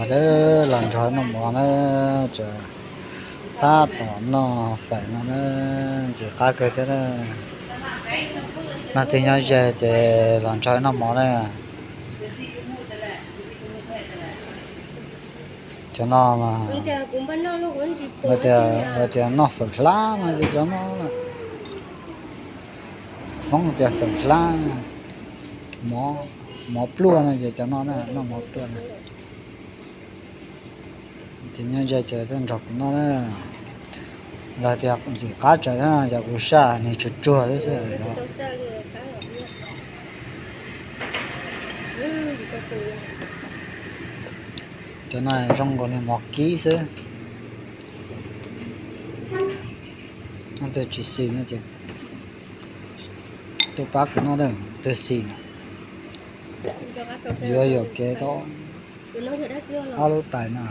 Los nrog noj mov na, tseem tab tom noj fawm no na, ntxim qab kawg thiab na. Noj twb nyob ze ces los nrog noj mov na. Cov no mas lawv tias noj fawm hlab no ces cov no, Hmoob tias fawm hlab, mov pluaj no ces cov no na, noj mov pluaj na. Ces nyob ze ces tuaj nrog kuv noj na. Lawv tias ntxim qab tsaws na, yog kuv saj nws tsuag tsuag xwb xwb. Cov no zoo nkaus li mov kib xwb. Noj twg tsis xis no ces tuaj pab kuv noj na, twg xis na yuav yuam kev tau ob lub tais na.